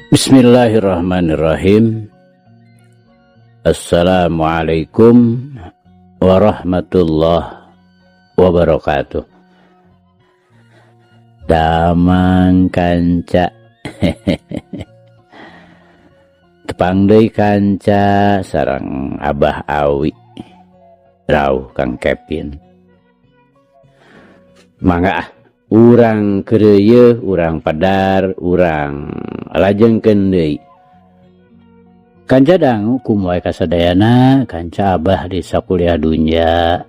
Bismillahirrahmanirrahim. Assalamualaikum warahmatullahi wabarakatuh. Damang kanca. Tepang deui kanca sareng Abah Awi. Rauh Kang Kevin. Mangga ah, urang keureuyeung, urang padar, urang lajengkeun deui. Kanca dangu kumaha kasadayana kanca Abah di sakuliah dunya.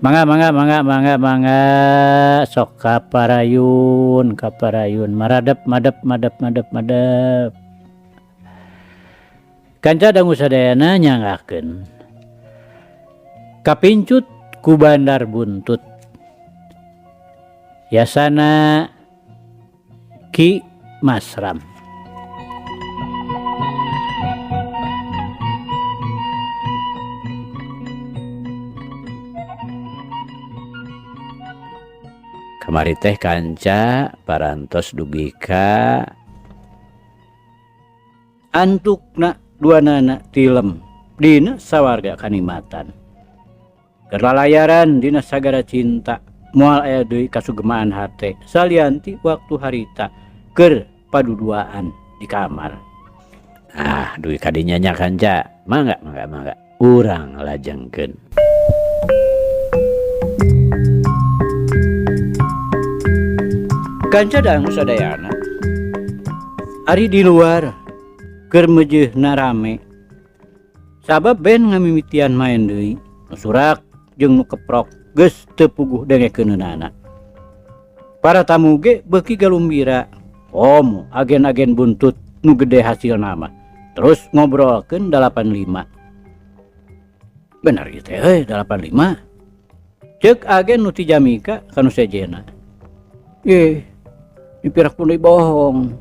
Mangga mangga mangga mangga mangga sok kaparayun kaparayun maradep madep madep madep madep. Kanca dangu sadayana nyanggakeun. Kapincut ku bandar buntut. Yasana Ki Masram. Kamari teh kanca parantos dugi ka antukna duanana tilem dina sawarga kanikmatan. Keur lalayaran dina sagara cinta moal aya deui kasugemaan hate salianti waktu harita keur paduduaan di kamar. Ah, dugi ka dinya nya kanca. Mangga mangga mangga urang lajengkeun. Kanca dangu sadayana ari di luar keur meujeuhna rame. Sabab band ngamimitian main deui, nu surak jeung nu keprok geus teu puguh dengekeunana. Para tamu ge beuki galumbira, komo agen-agen buntut nu gede hasilna mah. Terus ngobrolkeun 85. Bener ieu teh euy 85. Ceuk agen nu ti Jamika ka nu sejenna. Ih, dipirak pun bohong.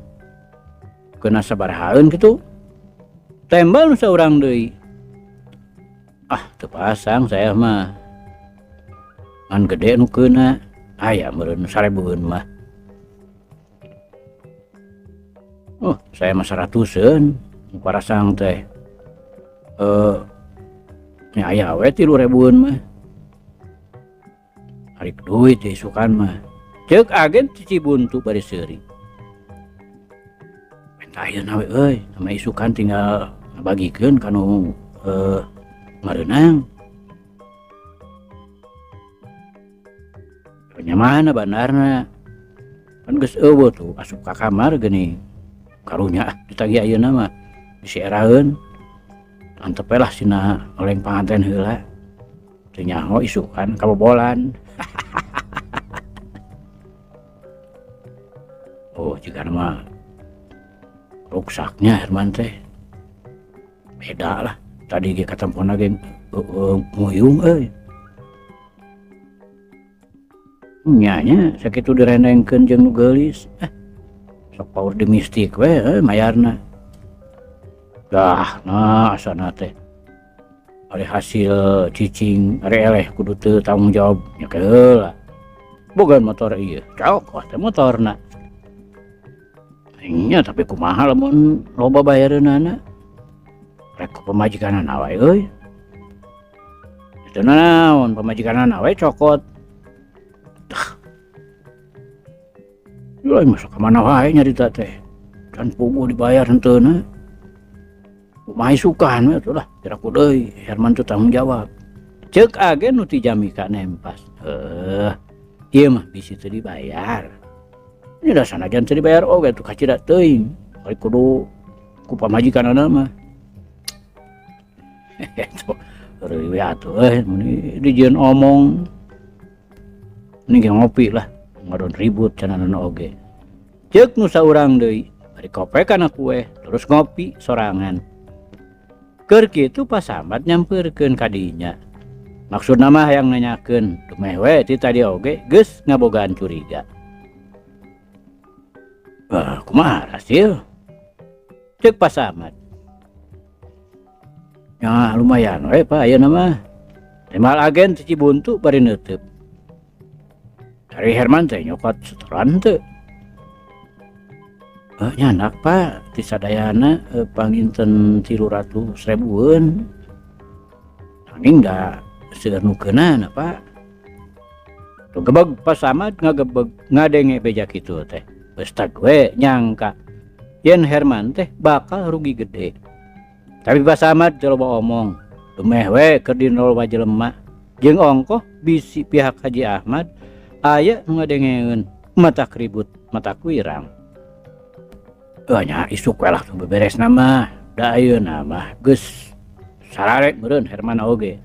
Kena sabarahaeun kitu. Tembal nu saurang deui. Ah, teu pasang saya mah. Ngan gede nu keuna. Aya meureun 1000-eun mah. Oh, saya mah 100-eun nu parasang teh. Nya aya we 3000-eun mah. Tarik duit isukan mah. Ceuk agen ti Cibuntu bari seuri. Minta ayeuna we euy, sama isukan tinggal ngabagikeun ka nu mareunang. Nya mana bandarna? Kan geus eueuh tuh asup ka kamar geuning. Karunya ah ditagih ayeuna mah bisi eraeun. Antep we lah sina oleng panganten heula. Teu nyaho isukan kabobolan. Oh, jigana mah ruksaknya Herman teh. Beda lah. Tadi ge katempona ge nguyung euy. Nya nya sakitu direndengkeun jeung nu geulis. Sok paur di mistik we euy mayarna. Dah nah asana teh. Ari hasil cicing ari eleh kudu teu tanggung jawab nya ke heula. Boga motor ieu, cok teh motorna. Nya tapi kumaha lamun loba bayareunana? Rek ku pamajikanana wae euy. Teu nanaon pamajikanana we cokot. Tah. Lain masa ka mana wae nyarita teh. Can puguh dibayar henteuna. Kumaha isukan we atuh lah, piraku deui Herman teu tanggung jawab. Ceuk agen nu ti Jamika nempas. Heuh, ieu mah bisi teu dibayar. Ini dah sanajan teu dibayar oge tuh kacida teuing. Bari kudu ku pamajikanana mah. Tuh, reuy atuh euy mun dijieun omong. Ini ge ngopi lah, ngadon ribut cenah oge. Ceuk nu saurang deui, bari kope kana kue, terus ngopi sorangan. Keur kitu Pak Samad nyampeurkeun ka dinya. Maksudna mah hayang nanyakeun, dumeh we ti tadi oge geus ngabogaan curiga. Kumaha hasil? Ceuk Pak Samad. Ya lumayan we Pak ayeuna mah. Temal agen ti Cibuntu bari neuteub. Dari Herman teh nyokot setoran teu. Nyandak Pak ti sadayana panginten 300 ribuan. Nanging da seueur nu keunana Pak. Tuh gebeg Pak Samad ngagebeg ngadenge beja kitu teh. Bestag we nyangka yen Herman teh bakal rugi gede. Tapi Pak Samad teu loba omong. Dumeh we keur dinol jelema jeung ongkoh bisi pihak Haji Ahmad aya nu ngadengeun matak ribut matak wirang. Nya isuk we lah tuh beberesna mah. Da ayeuna mah geus sararek meureun Herman oge.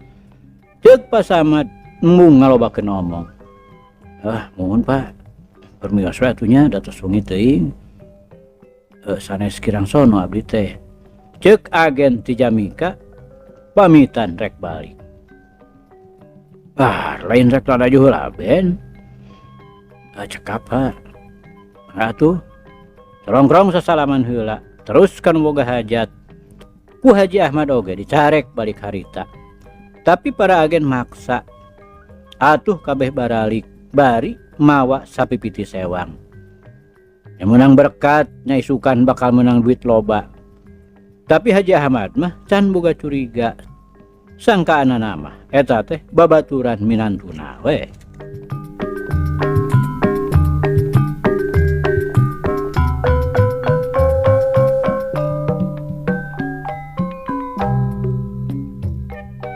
Ceuk Pak Samad embung ngalobakeun omong. Muhun Pak. Permios we atuh nya da tos wengi teuing. Sanes kirang sono abdi teh. Ceuk agen ti Jamika pamitan rek balik. Lain rek lalajo heula ben. Cekap Pak. Atuh rongkrong sasalaman heula terus kan boga hajat. Ku Haji Ahmad oge dicarek balik harita. Tapi para agen maksa. Atuh kabeh baralik bari mawa sapipiti sewang. Yang menang berkat nya isukan bakal menang duit loba. Tapi Haji Ahmad mah can boga curiga. Sangkaanana mah eta teh babaturan minantuna we.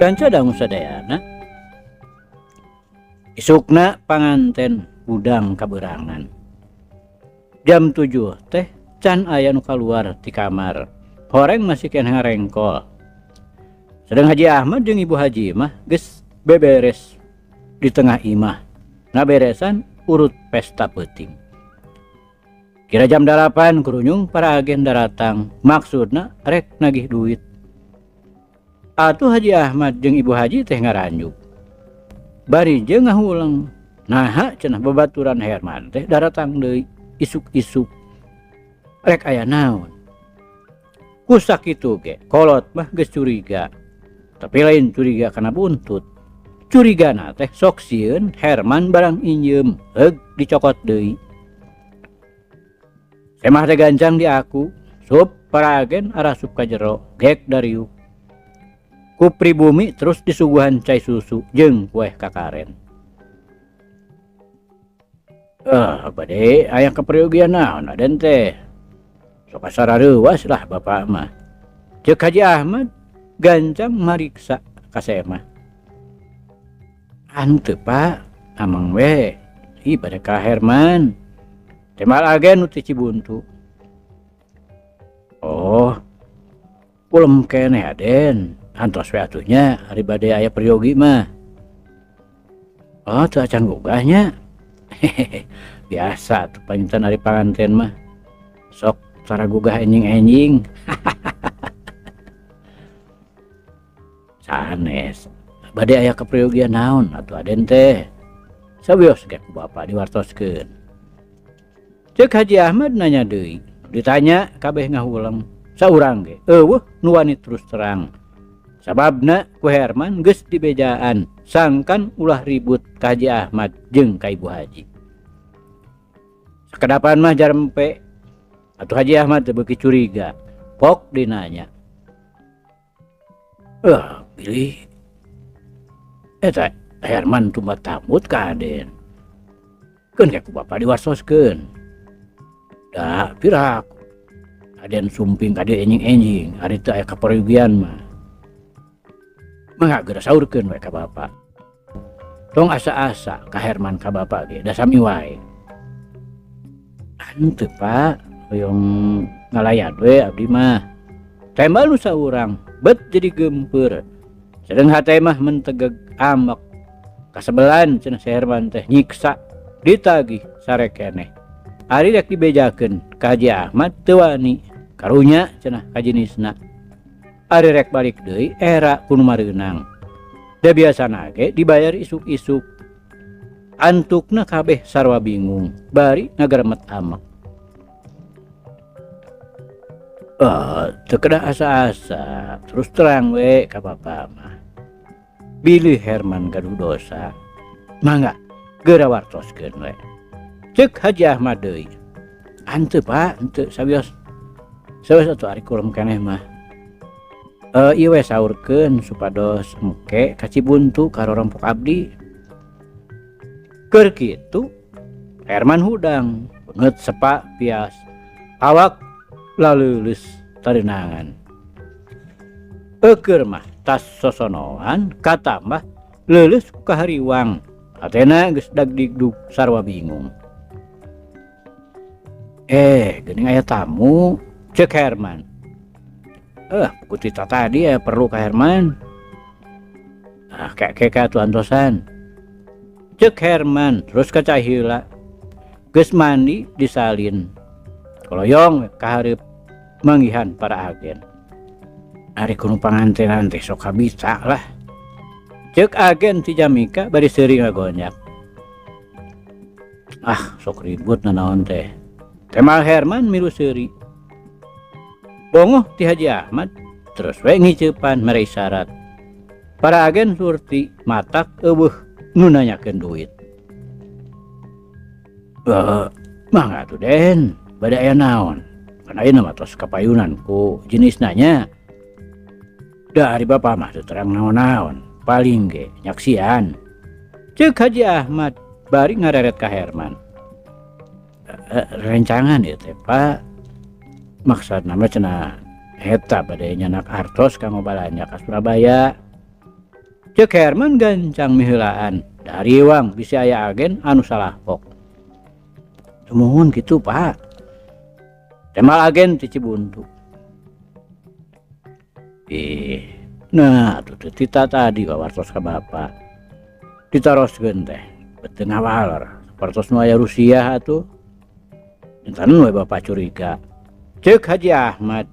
Kanca dangu sadayana isukna panganten udang kaberangan. Jam 7 teh can aya nu kaluar ti kamar. Horeng masih keneh ngarengkol. Sedang Haji Ahmad jeung Ibu Haji mah geus beberes di tengah imah. Ngaberesan urut pesta peuting. Kira jam 8 kurunyung para agen daratang, maksudna rek nagih duit. Atuh Haji Ahmad jeung Ibu Haji teh ngaranjuk. Bari jeung ngahuleng. Naha cenah babaturan Herman teh daratang deui isuk-isuk. Rek aya naon? Ku sakitu ge kolot mah geus curiga. Tapi lain curiga kana buntut. Curigana teh sok sieun Herman barang injem heug dicokot deui. Semah teh gancang di aku, sup para agen arasup ka jero, gek dariuk. Ku pribumi terus disuguhan cai susu jeung kueh kakaren. Bade aya kaperyogian naon aden teh. Sok asarareuwas lah bapak mah. Ceuk Haji Ahmad gancang mariksa ka semah. Henteu Pak, ameng we. Ih bade ka Herman. Temal agen nu ti Cibuntu. Oh, kulem keneh aden. Antos we atuh nya ari bade aya peryogi mah. Oh, teu acan gugah nya. Biasa atuh panginten ari panganten mah. Sok tara gugah enjing-enjing. Sanes bade aya kaperyogian naon atuh aden teh. Sawios ge ku bapa diwartoskeun. Ceuk Haji Ahmad nanya deui. Ditanya kabeh ngahuleng. Saurang ge eueuh nu wani terus terang. Sababna ku Herman geus dibejaan sangkan ulah ribut ka Haji Ahmad jeung ka Ibu Haji. Sakedapan mah jarempe atuh Haji Ahmad teh beuki curiga. Pok dinanya. Bilih eta Herman tumbat tambut ka Aden. Keun ge ku bapa diwarsoskeun. Da piraku Aden sumping ka dieu enjing-enjing ari teu aya kaperugian mah. Mangga geura saurkeun we ka bapa. Tong asa-asa ka Herman ka bapa ge da sami wae. Henteu Pak, hoyong ngalayat we abdi mah. Tembal nu saurang bet jadi geumpeur. Sedeng hate mah mentegeg amek. Kasebelan cenah si Herman teh nyiksa ditagih sarekeneh. Ari rek dibejakeun ka Haji Ahmad teu wani. Karunya cenah ka jenisna. Ari rek balik deui era ku nu mareunang. Da biasana ge dibayar isuk-isuk. Antukna kabeh sarua bingung, bari ngageremet amek. Teu kedah asa-asa, terus terang we ka bapa mah. Bilih Herman gaduh dosa, mangga geura wartoskeun we. Ceuk Haji Ahmad deui. Henteu, Pak, henteu sawios. Sawios atuh ari kulem keneh mah. Ieu we saurkeun supados engke ka Cibuntu ka rorompok abdi. Keur kitu Herman hudang beungeut sepa pias awak laleuleus tareunangan. Eukeur mah tas sosonoan katambah leuleus ku kahariwang. Hatena geus dagdigdug sarua bingung. Geuning aya tamu, ceuk Herman. Buku tita tadi ya perlu ka Herman. Ah, kek atuh antosan. Ceuk Herman terus kaca heula. Geus mandi disalin. Koloyong ka hareup manggihan para agen. Ari kuno pangantenan teh sok kabita lah. Ceuk agen ti Jamika bari seuri ngagonyak. Ah, sok ribut nanaon teh. Temal Herman milu seuri. Bongoh ti Haji Ahmad terus we ngiceupan mere isyarat. Para agen surti matak eueuh nu nanyakeun duit. Mangga atuh Den, bade aya naon? Kan ayeuna mah tos kapayunan ku jenisna nya. Da ari bapa mah teu terang naon-naon, paling ge nyaksian. Ceuk Haji Ahmad bari ngareret ka Herman. Rencangan ieu teh, Pak. Maksudna mah cenah eta bade nyanak artos kanggo balanja ka Surabaya. Ceuk Herman gancang miheulaan, dariwang bisi aya agen anu salah pok. Sumuhun kitu, Pak. Temal agen ti Cibuntu. Nah atuh teu tita tadi wawartos ka bapa. Ditaroskeun teh beuteung ngawaler sapertos nu aya Rusia atuh. Janten we bapa curiga. Ceuk Haji Ahmad.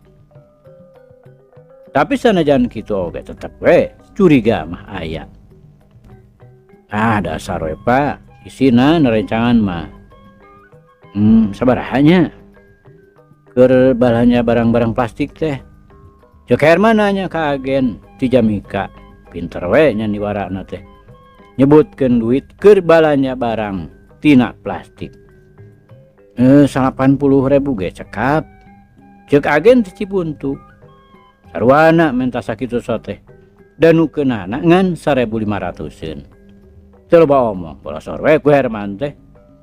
Tapi sanajan kitu oge tetep we curiga mah aya. Ah, dasar we, Pak, isina nerencangan mah. Sabaraha nya? Keur balanja barang-barang plastik teh. Ceuk Herman nanya ka agen ti Jamika. Pinter we nyandiwarana teh. Nyebutkeun duit keur balanja barang tina plastik. 80.000 ge cekap. Ceuk agen ti Cibuntu. Sarwana menta sakitu teh. Danukeunana ngan 1.500-eun. Teu loba omong, bolosor we ku Herman teh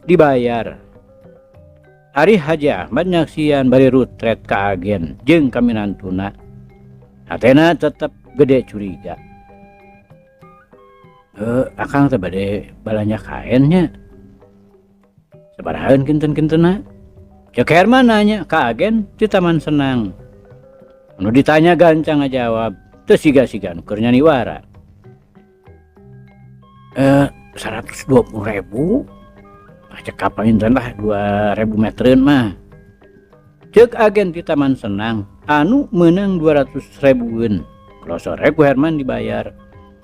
dibayar. Ari Haji Ahmad nyaksian bari rutret ka agen jeung kaminantuna. Hatena tetep gede curiga. Akang teh bade balanja kaen nya. Sabarahaeun kinten-kintenna? Ceuk Herman nanya ka agen di Taman Senang. Anu ditanya gancang ngajawab, teu siga-siga nu keur nyaniwara. 120.000. Ah, cekap panginten lah 2.000 metereun mah. Ceuk agen di Taman Senang anu meunang 200 ribueun. Klosor ku Herman dibayar.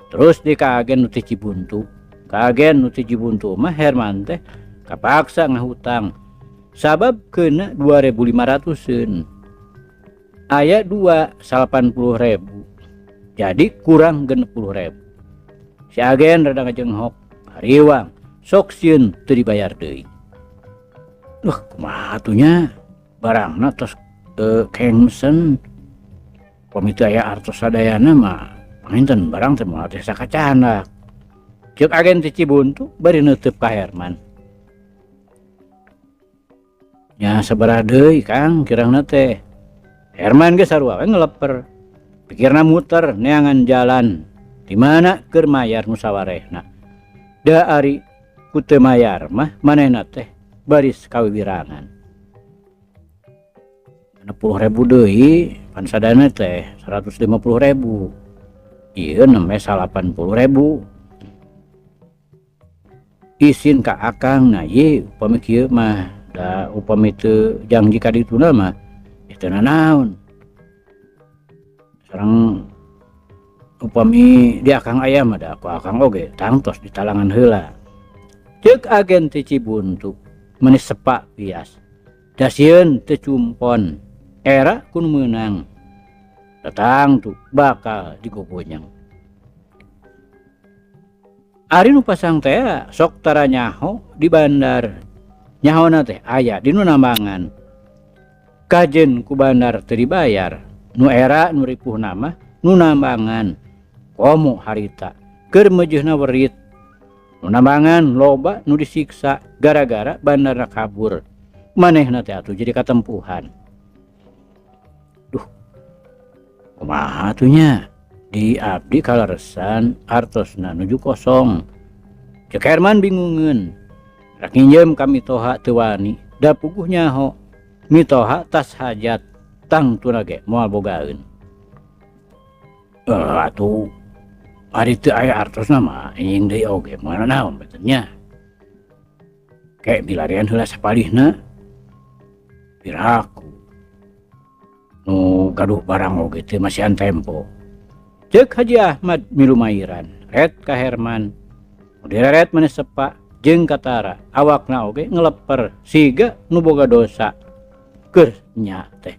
Terus di ka agen nu ti Cibuntu. Ka agen nu ti Cibuntu mah Herman teh kapaksa ngahutang. Sabab keuna 2.500-eun. Aya dua salapan puluh ribu. Jadi kurang 60.000. Si agen rada ngajenghok, hariwang, sok sieun teu dibayar deui. Wah, kumaha atuh nya? Barangna tos keng mesen. Upami teu aya artos sadayana mah panginten barang teh moal teh sakacandak. Ceuk agen ti Cibuntu bari neuteub ka Herman. Nya sabaraha deui Kang kirangna teh. Herman ge sarua we ngeleper. Pikirna muter neangan jalan di mana keur mayar nu sawarehna. Da ari ku teu mayar mah manehna teh baris kawiwirangan. 60.000 deui pan sadayana teh 150.000. Ieu nembe 80.000. Isin ka akang na ye upami kieu mah da upami teu jangji ka dituna mah ya teu nanaon. Sareng upami di akang aya mah da ku akang oge tangtos ditalangan heula. Ceuk agen ti Cibuntu meuni sepak bias. Da sieun teu cumpon era ku nu meunang. Datang tu bakal digogonyang. Ari nu pasang teh sok tara nyaho di bandar. Nyahona teh aya di nu nambangan. Kajen ku bandar teu dibayar. Nu era nu ripuhna mah nu nambangan. Komo harita keur meujeuhna werit. Nu nambangan loba nu disiksa gara-gara bandarna kabur. Manehna teh atuh jadi katempuhan. Duh, kumaha atuh nya? Di abdi kaleresan artosna nuju kosong. Cek Herman bingungeun. Rek nginjem ka mitoha teu wani, da puguh nyaho. Mitoha tas hajat, tangtuna ge moal bogaeun. Atuh ari teu aya artosna mah anjing deui oge moal naon beten nya. Ke milarian heula sapalihna. Piraku nu gaduh barang oge teu masihan tempo. Cek Haji Ahmad milumairan, ret ka Herman. Nu direret maneh sepa jeung katara, awakna oge ngeleper siga nu boga dosa. Keur nya teh.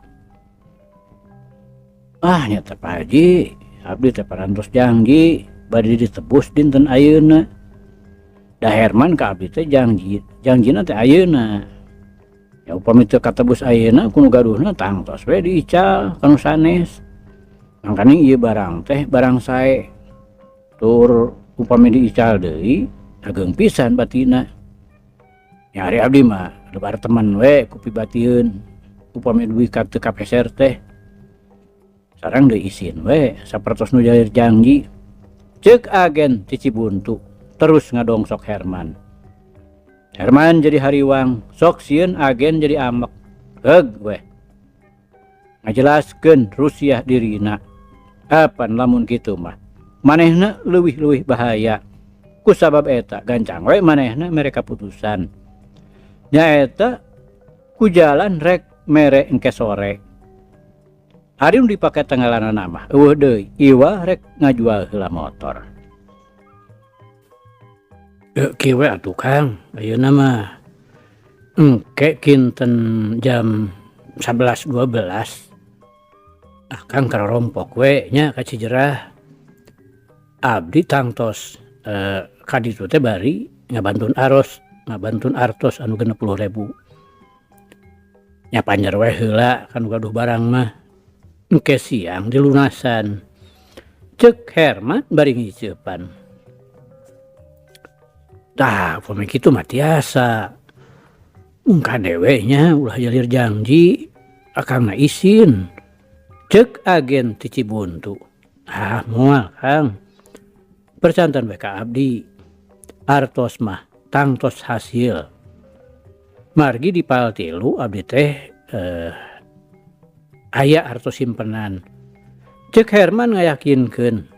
Ah nya teh Pak Haji, abdi teh parantos janji bade ditebus dinten ayeuna. Da Herman ka abdi teh janji, janjina teh ayeuna. Ya upami teu katebus ayeuna ku nu gaduhna tangtos we diical ka nu sanes. Mangkaning ieu barang teh barang sae. Tur upami diical deui ageung pisan batina. Nya ari abdi mah lebar temen we ku pibatieun. Upami duit ka teu kapeser teh. Sareng deui isin we sapertos nu jalir janji. Ceuk agen ti Cibuntu terus ngadongsok Herman. Herman jadi hariwang, sok sieun agen jadi amek. Heug weh. Ngajelaskeun rusiah dirina. Apan lamun kitu mah manehna leuwih-leuwih bahaya. Kusabab eta gancang we manehna mere kaputusan. Nyaeta ku jalan rek mere engke sore. Ari nu dipake tanggalanana mah eueuh deui, iwal rek ngajual heula motor. Kieu we atuh Kang, ayeuna mah engke kinten jam 11.12. Akang karompok we nya ka Cijerah. Abdi tangtos ka ditu teh bari ngabantun aros, ngabantun artos anu 60.000. Nya panjer we heula kan gaduh barang mah. Engke siang dilunasan. Ceuk Herman bari ngiceupan. Tah, upami kitu mah tiasa. Ungka dewe nya ulah jalir janji, akangna isin. Ceuk agen ti Cibuntu. Ah, moal Kang. Percanten we ka abdi. Artos mah tangtos hasil. Margi di pal tilu abdi teh aya artos simpenan. Ceuk Herman ngayakinkeun.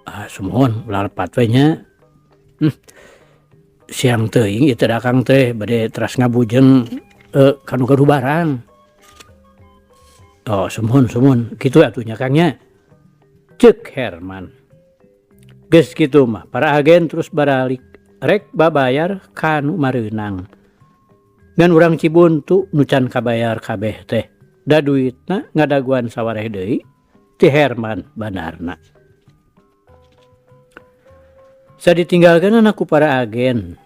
Ah, sumuhun ulah lepat we nya. Siang teuing ieu teh akang teh bade teras ngabujeng ka nu gaduh barang. Oh, sumuhun sumuhun kitu atuh nya Kang nya. Ceuk Herman. Geus kitu mah para agen terus baralik rek babayar ka nu mareunang. Ngan urang Cibuntu nu can kabayar kabeh teh da duitna ngadaguan sawareh deui ti Herman bandarna. Saditinggalkeunana ku para agen.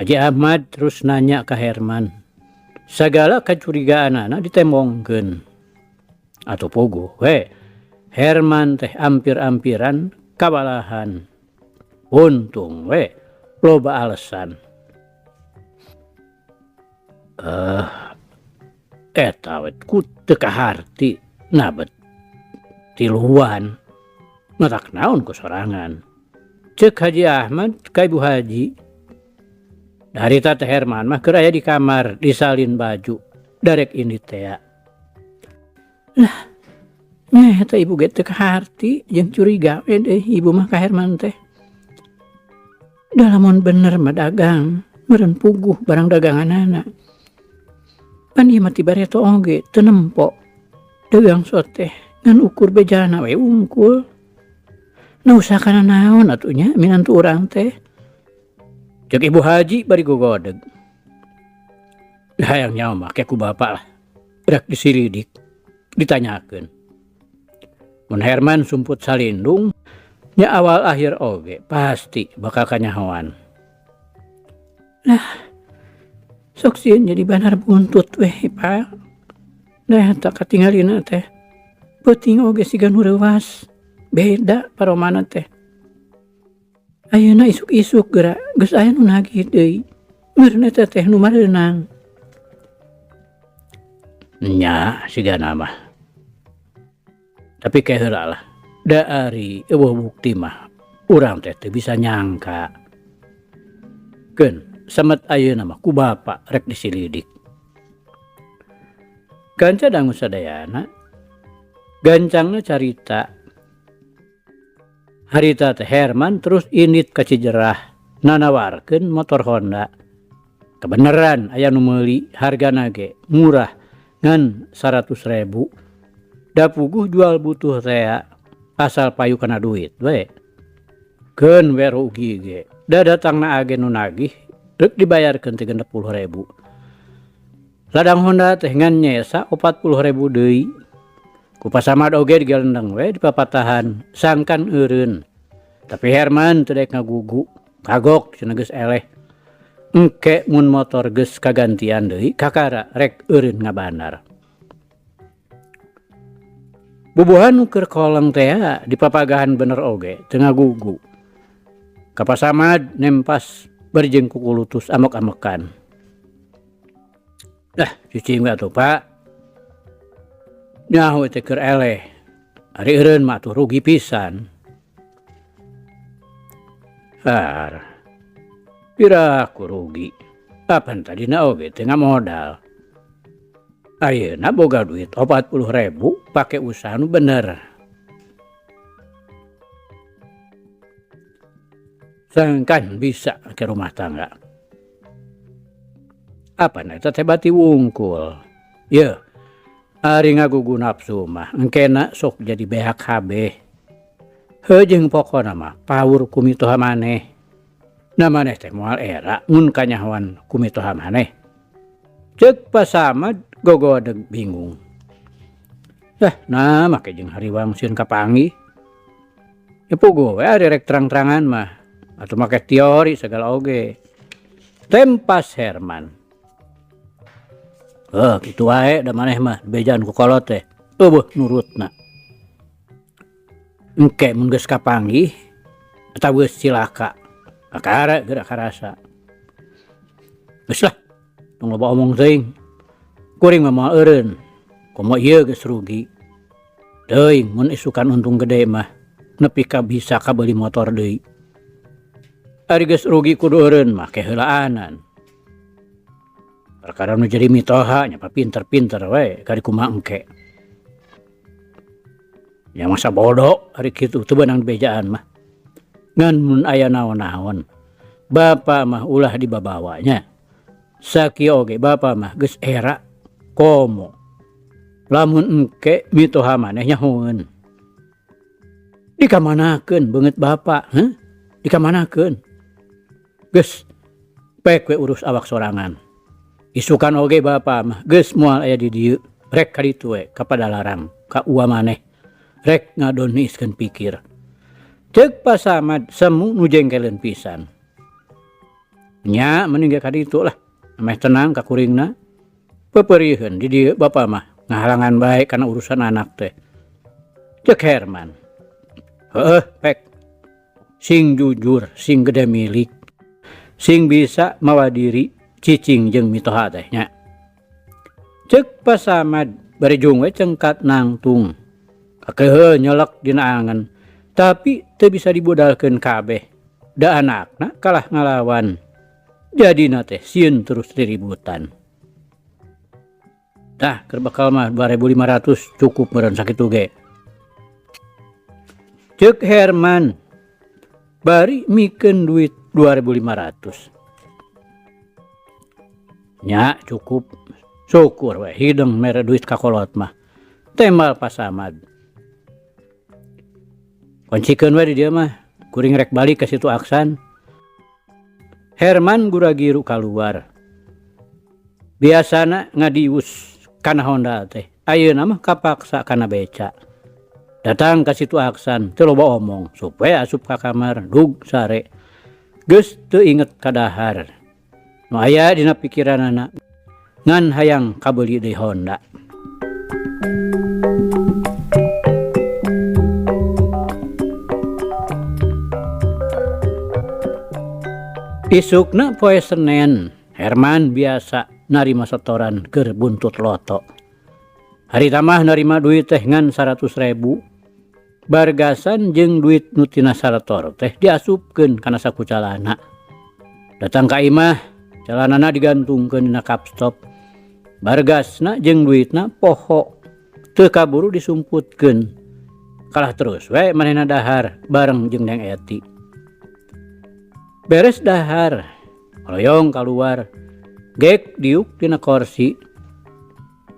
Haji Ahmad terus nanya ka Herman. Sagala kacurigaanana ditembongkeun. Atuh puguh we Herman teh ampir-ampiran kabalahan. Untung we loba alasan. Eta we ku teu kaharti nabet tiluan. Matak naon ku sorangan. Ceuk Haji Ahmad ka Ibu Haji. Harita teh Herman mah keur aya di kamar disalin baju darek ini tea. Lah, nya eta ibu ge teu kaharti jeung curiga we deui ibu mah ka Herman teh. Da lamun bener mah dagang, meureun puguh barang daganganana. Pan ieu mah ti bareto oge teu nempo. Dagang soteh ngan ukur bejana we wungkul. Nu usahakana naon atuh nya minantu urang teh. Ceuk Ibu Haji bari gogodeg. Hayang nyaho mah ke ku bapak lah. Rek disiridik, ditanyakeun. Mun Herman sumput salindung, nya awal akhir oge pasti bakal kanyahoan. Lah, Sok sieun jadi banar buntut weh Pak. Dah eta katingalina teh. Peuting oge siga nu reuas. Beda paromana teh. Ayeuna isuk-isuk geura geus aya nu nagih deui. Meureun eta teh nu mareunang. Nya sigana mah. Tapi ke heula lah. Da ari eueuh bukti mah urang teh teu bisa nyangka. Keun samet ayeuna mah ku bapa rek disilidik. Kanca dangu sadayana gancangna carita. Harita teh Herman terus indit ka Cijerah nanawarkeun motor Honda. Kebeneran aya nu meuli hargana ge murah ngan 100.000. Da puguh jual butuh tea asal payu kana duit we. Keun we rugi ge. Da datangna agen nu nagih rek dibayarkeun teh 60.000. Ladang Honda teh ngan nyesa 40.000 deui. Ku Pasamad oge digalendeng we dipapatahan sangkan eureun. Tapi Herman teu daek ngagugu, kagok cenah geus eleh. Engke mun motor geus kagantian deui kakara rek eureun ngabanar. Bubuhan nu keur koleng teh dipapagahan bener oge teu ngagugu. Ka Pasamad nempas bari jeung kukulutus amok-amokan. Dah cicing we atuh Pak. Nyaho teh keur eleh. Ari eureun mah atuh rugi pisan. Har. Piraku rugi. Apan tadina oge teu ngamodal. Ayeuna boga duit 40.000 pake usaha nu bener. Sangkan bisa ke rumah tangga. Apan eta teh bati wungkul. Yeuh. Ari ngagugu nafsu mah engkena sok jadi beak kabeh. Heuh jeung pokona mah paur ku mitoha maneh. Na maneh teh moal era mun kanyahoan ku mitoha maneh. Ceuk Pasamad gogodeg bingung. Dah nah make jeung hariwang sieun kapanggih. Ya puguh we ari rek terang-terangan mah atuh make teori sagala oge. Tempas Herman. Heuh kitu wae da maneh mah bejaan ku kolot teh. Eueuh nurutna. Engke mun geus kapanggih atawa geus cilaka. Kakara geura karasa. Geus lah tong loba omong teuing. Kuring mah moal eureun. Komo ieu geus rugi. Teuing mun isukan untung gede mah nepi ka bisa kabeuli motor deui. Ari geus rugi kudu eureun mah keheulaanan. Perkara nu jadi mitoha nya pinter-pinter we kari kumaha engke. Nya masa bodoh ari kitu teu beunang bejaan mah. Ngan mun aya naon-naon bapa mah ulah dibabawanya. Sakieu oge bapa mah geus era komo. Lamun engke mitoha maneh nyahoeun. Dikamanakeun beungeut bapa, heuh? Dikamanakeun? Geus pek we urus awak sorangan. Isukan oge bapa mah geus moal aya di dieu, rek ka ditu we ka Padalarang, ka ua maneh. Rek ngadoniskeun pikir. Ceuk Pasamad semu nu jengkeleun pisan. Nya mending ge ka ditu lah, ameh tenang ka kuringna. Peperiheun di dieu bapa mah ngahalangan bae kana urusan anak teh. Ceuk Herman. Heueuh pek. Sing jujur, sing gede milik. Sing bisa mawa diri cicing jeung mitoha teh nya. Ceuk Pasamad bari jung we cengkat nangtung. Kakeuheul nyelek dina angen, tapi teu bisa dibudalkeun kabeh. Da anakna kalah ngalawan. Jadina teh sieun terus diributan. Tah keur bekal mah 2.500 cukup meureun sakitu ge. Ceuk Herman bari mikeun duit 2.500. Nya cukup. Syukur we hideung mere duit ka kolot mah. Tembal Pasamad. Kuncikeun we di dieu mah, kuring rek balik ka situ Aksan. Herman guragiru kaluar. Biasana ngadius kana Honda teh, ayeuna mah kapaksa kana beca. Datang ka situ Aksan, teu loba omong, supaya asup ka kamar, dug sare. Geus teu inget ka dahar. Nu aya dina pikiranana ngan hayang kabeuli deui Honda. Isukna poe Senen, Herman biasa narima setoran keur buntut loto. Harita mah narima duit teh ngan 100.000. Bargasan jeung duit nu tina saretor teh diasupkeun kana saku calana. Datang ka imah, calanana digantungkeun dina kapstop. Bargasna jeung duitna poho teu kaburu disumputkeun. Kalah terus we manehna dahar bareng jeung Neng Eti. Beres dahar, hoyong kaluar, gek diuk dina korsi.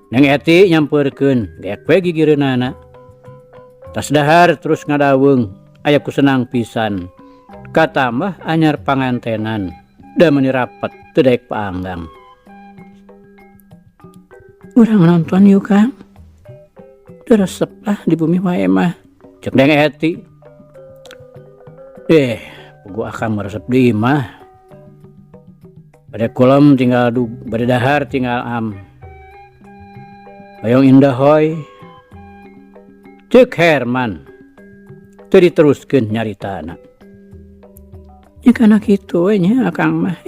Neng Eti nyampeurkeun, gek we gigireunana. Tas dahar terus ngadaweung, aya kusenang pisan. Katambah anyar pangantenan, da meuni rapet teu daek paanggang. Urang nonton yuk Kang. Teu resep lah di bumi wae mah. Cek Neng Eti. Puguh akang meresep di imah. Bade kulem tinggal dug, bade dahar tinggal am. Hoyong indah hoy. Cek Herman. Teu diteruskeun nyaritana. Nya kana kitu we nya akang mah.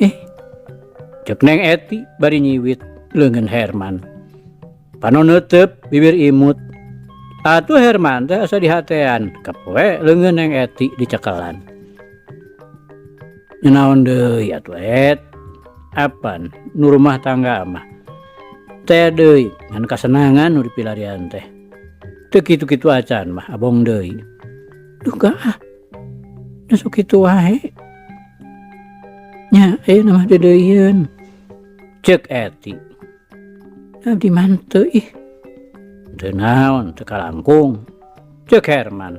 Cek Neng Eti bari nyiwit leungeun Herman. Panon neuteup bibir imut. Atuh Herman teh asa dihatean, kepoe leungeun Neng Eti dicekelan. Naon deui atuh et? Apan nu rumah tangga mah? Teh deui ngan kasenangan nu dipilarian teh. Teu kitu-kitu acan mah abong deui. Duh ah. Da sok kitu wae. Nya ayeuna mah deudeuieun. Ceuk Eti. Abdi mah henteu ih. Teu naon teu kalangkung. Ceuk Herman.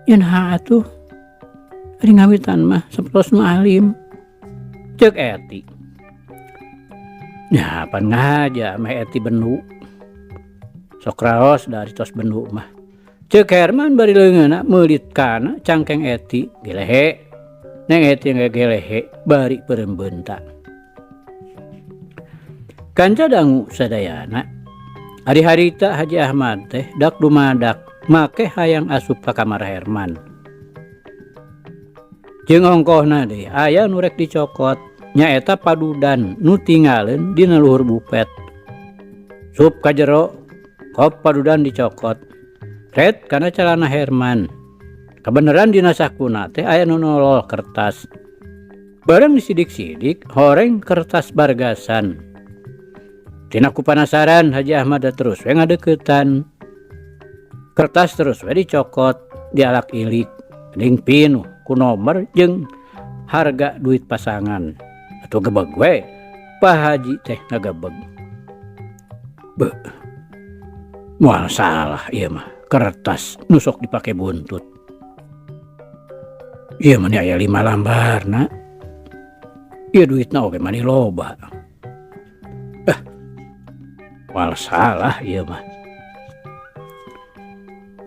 Nya naha atuh? Ari ngawitan mah sapertos nu alim. Ceuk Eti. Nya pan ngaja meh Eti bendu. Sok raos dari tos bendu mah. Ceuk Herman bari leungeunna meulit kana cangkeng Eti gelehe. Neng Eti ngagelehe bari peureum beunta. Kanca dangu sadayana. Ari harita Haji Ahmad teh dak dumadak make hayang asup ka kamar Herman. Jeung ongkohna deui aya nu rek dicokot nyaeta padudan nu tinggaleun dina luhur bupet. Sup ka jero kop padudan dicokot. Ret kana calana Herman. Kabeneran dina sakuna teh aya nu nolol kertas. Bareng disidik-sidik horeng kertas bargasan. Tina ku panasaran Haji Ahmad terus we ngadeukeutan. Kertas terus we dicokot, dialak-ilik, geuning pinuh ku nomor jeung harga duit pasangan. Atuh gebeg we, Pak Haji teh ngagebeg. Beuh. Moal salah ieu mah, kertas nu sok dipake buntut. Ieu mah aya 5 lambarna. Ieu duitna oge mani loba. Moal salah ieu mah.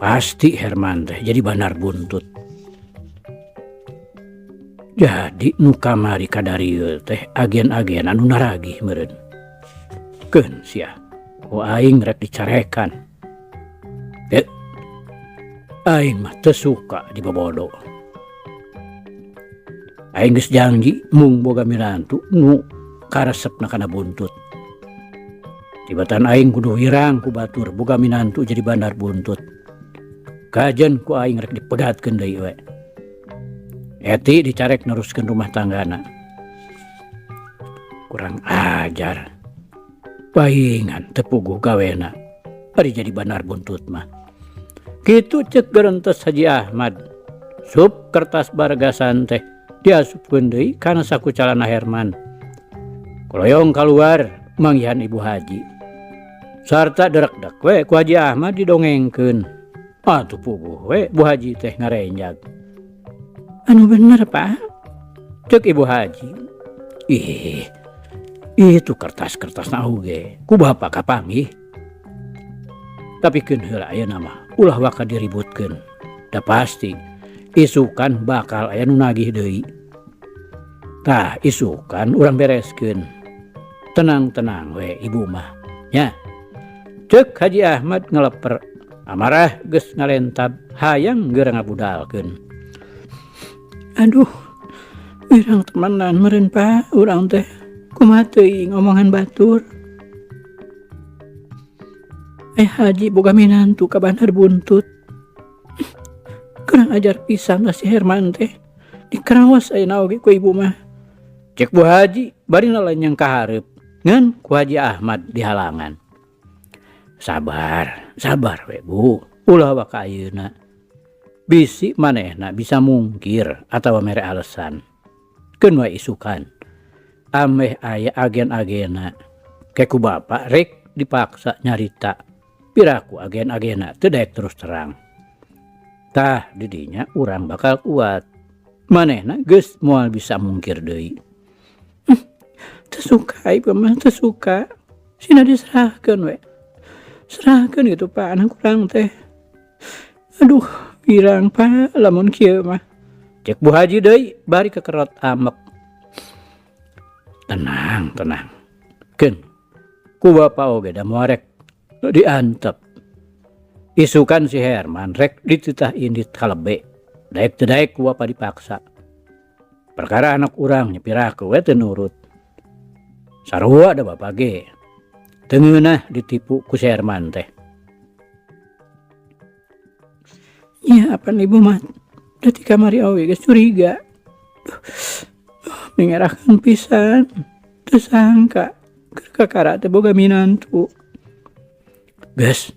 Pasti Herman teh jadi bandar buntut. Jadi nu kamari kadarieu teh agen-agen anu naragih meureun. Keun sia, ku aing rek dicarekan. Teu, aing mah teu suka dibobodo. Aing geus janji mung boga minantu nu karesepna kana buntut. Tibatan aing kudu wirang ku batur boga minantu jadi bandar buntut. Kajen ku aing rek dipegatkeun deui we. Eti dicarek neruskeun rumah tanggana. Kurang ajar. Paingan teu puguh gawena. Ari jadi bandar buntut mah. Kitu ceuk gerentes Haji Ahmad. Sup kertas bargasan teh diasupkeun deui kana saku calana Herman. Koloyong kaluar manggihan Ibu Haji. Sarta derekdek we ku Haji Ahmad didongengkeun. Atuh puguh we Bu Haji teh ngarenjag. Anu bener Pak? Ceuk Ibu Haji. Ih, itu kertas-kertas na oge ku bapak kapanggih. Tapi keun heula ayeuna mah ulah waka diributkeun. Da pasti isukan bakal aya nu nagih deui. Tah isukan urang bereskeun. Tenang-tenang we ibu mah nya. Cek Haji Ahmad ngeleper amarah geus ngalentab hayang geura ngabudalkeun. Aduh, wirang temenan meureun Pak urang teh kumaha teuing omongan batur. Haji boga minantu ka bandar buntut. Kurang ajar pisan lah si Herman teh. Dikerawas ayeuna oge ku ibu mah. Cek Bu Haji bari nalenyeng ka hareup. Ngan ku Haji Ahmad dihalangan. Sabar, sabar we Bu. Ulah waka ayeuna. Bisi manehna bisa mungkir atawa mere alasan. Keun wae isukan. Ameh aya agen-agena. Ke ku bapak rek dipaksa nyarita. Piraku agen-agena teu daek terus terang. Tah didinya urang bakal kuat. Manehna geus moal bisa mungkir deui. Teu suka ieu mah teu suka. Sina diserahkeun we. Serahkeun gitu Pak anak urang teh. Aduh, wirang Pak lamun kieu mah. Cek Bu Haji deui bari kekerot amek. Tenang, tenang. Keun ku bapa oge da moal rek diantep. Isukan si Herman rek dititah indit kalebe. Daek teu daek ku bapa dipaksa. Perkara anak urang nyepiraku we teu nurut. Sarua da bapa ge. Teu ngeunah ditipu ku si Herman teh. Nya apan ibu mah da ti kamari oge geus curiga. Duh, mingerakeun pisan. Teu sangka keur kakara teh boga minantu. Geus.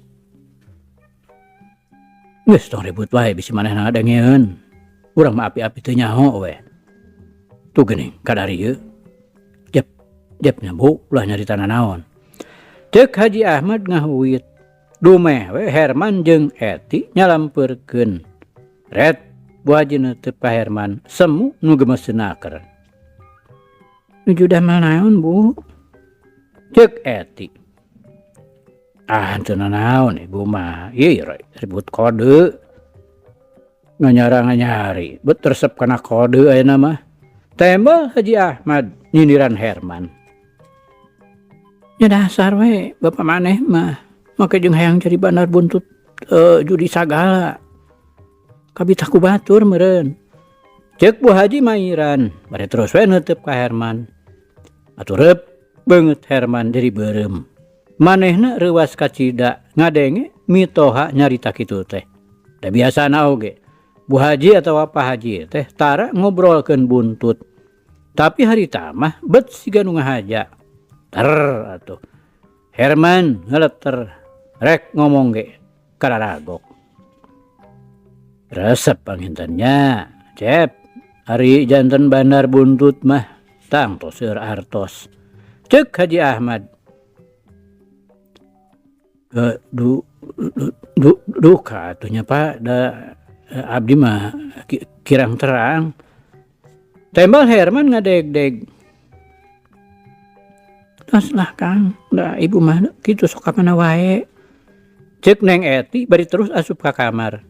Geus tong ribut wae bisi manehna ngadengeun. Urang mah api-api teu nyaho we. Tuh geuning kadari ieu. Jep, jep nya Bu, ulah nyarita nanaon. Cek Haji Ahmad ngahuit. Dumeh we Herman jeung Eti nyalampeurkeun. Ret Bu Haji neuteup ka Herman semu nu gemes naker. Nuju damel naon Bu? Cek Eti. Ah teu nanaon ibu mah. Ieu ribut kode. Nganyara-nganyari bet resep kana kode ayeuna mah. Tembel Haji Ahmad nyindiran Herman. Nya dasar we bapak maneh mah make jeung hayang jadi bandar buntut judi sagala. Kabitah ku batur meureun. Cek Bu Haji mairan bari terus we neuteub ka Herman. Atuh reup beungeut Herman jadi beureum. Manehna reuwas kacida ngadenge mitoha nyarita kitu teh. Da biasana oge Bu Haji atawa Pak Haji teh tara ngobrolkeun buntut. Tapi harita mah bet siga nu ngahaja. Ter atuh. Herman ngeleter rek ngomong ge kararagok. Resep pangintennya, Cep. Ari janten bandar buntut mah tangtos seueur artos. Cek Haji Ahmad. Duka atuh nya Pak, da abdi mah kirang terang. Tembal Herman ngadeg-deg. Tos lah Kang, da ibu mah kitu sok ka mana wae. Cek Neng Eti bari terus asup ka kamar.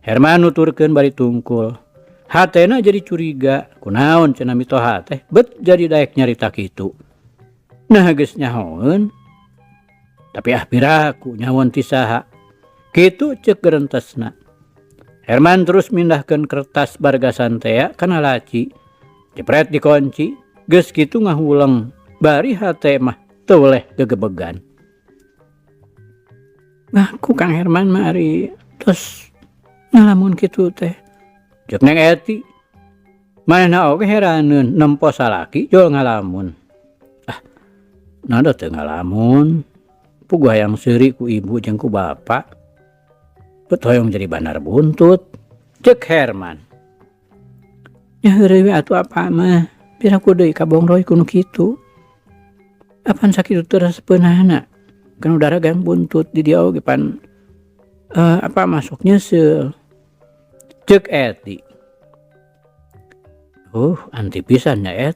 Herman nuturkeun bari tungkul. Hatena jadi curiga, kunaon cenah mitoha teh bet jadi daek nyarita kitu. Nah geus nyahoeun. Tapi ah piraku nyahoeun ti saha. Kitu cek gerentesna. Herman terus mindahkeun kertas bargasan tea kana laci. Jepret dikunci, geus kitu ngahuleng. Bari hate mah teu weleh gegebegan. Bah ku Kang Herman mah ari tos ngalamun kitu teh. Cek Neng Eti. Manehna oge heraneun nempo salaki jol ngalamun. Ah, nada teu ngalamun. Puguh hayang seuri ku ibu jeung ku bapa. Bet hoyong jadi bandar buntut. Cek Herman. Nya heureuy we atuh apa mah. Piraku deui kabongroy ku nu kitu. Apan sakitu teu resepeunana. Kan udara gang buntut di dia oge pan apa masuk nyeuseul. Cek Eti. Anti pisan nya Et.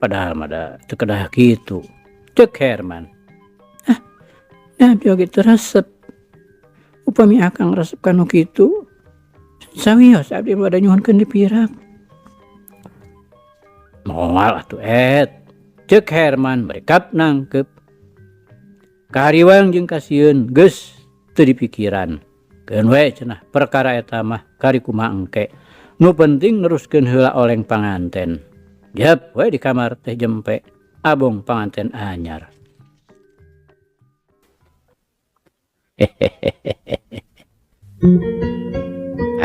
Padahal mah da teu kedah kitu. Cek Herman. Ah, da abdi oge teu resep. Upami akang resep ka nu kitu, sawios abdi mah bade nyuhunkeun dipirak. Moal atuh et. Cek Herman bari kap nangkep. Kahariwang jeung kasieun geus teu dipikiran. Keun we cenah perkara eta mah kari kumaha engke. Nu penting neruskeun heula oleng panganten. Jep we di kamar teh jempe abong panganten anyar.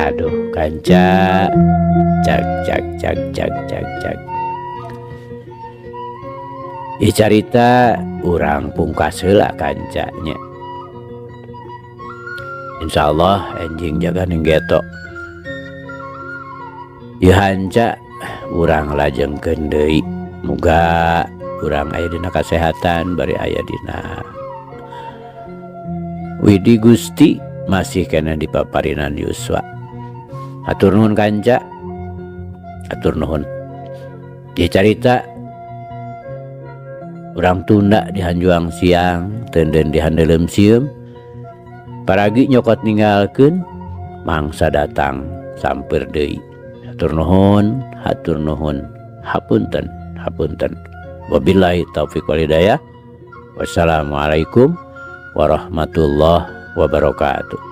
Aduh kanca, cak cak cak cak cak cak. Ieu carita urang pungkas heula kancanya. Insyaallah enjing jaga ning geto. Ieu hanca urang lajengkeun deui. Muga urang aya dina kasehatan bari aya dina Widi Gusti masih kena di paparinan Yuswa. Hatur nuhun kanca. Hatur nuhun. Ieu carita urang tunda di hanjuang siang, teunden di handeuleum sieum. Paragi nyokot ninggalkeun mangsa datang samper deui. Hatur nuhun, hatur nuhun. Hapunten, hapunten. Wabillahi taufik wal hidayah. Wassalamualaikum warahmatullahi wabarakatuh.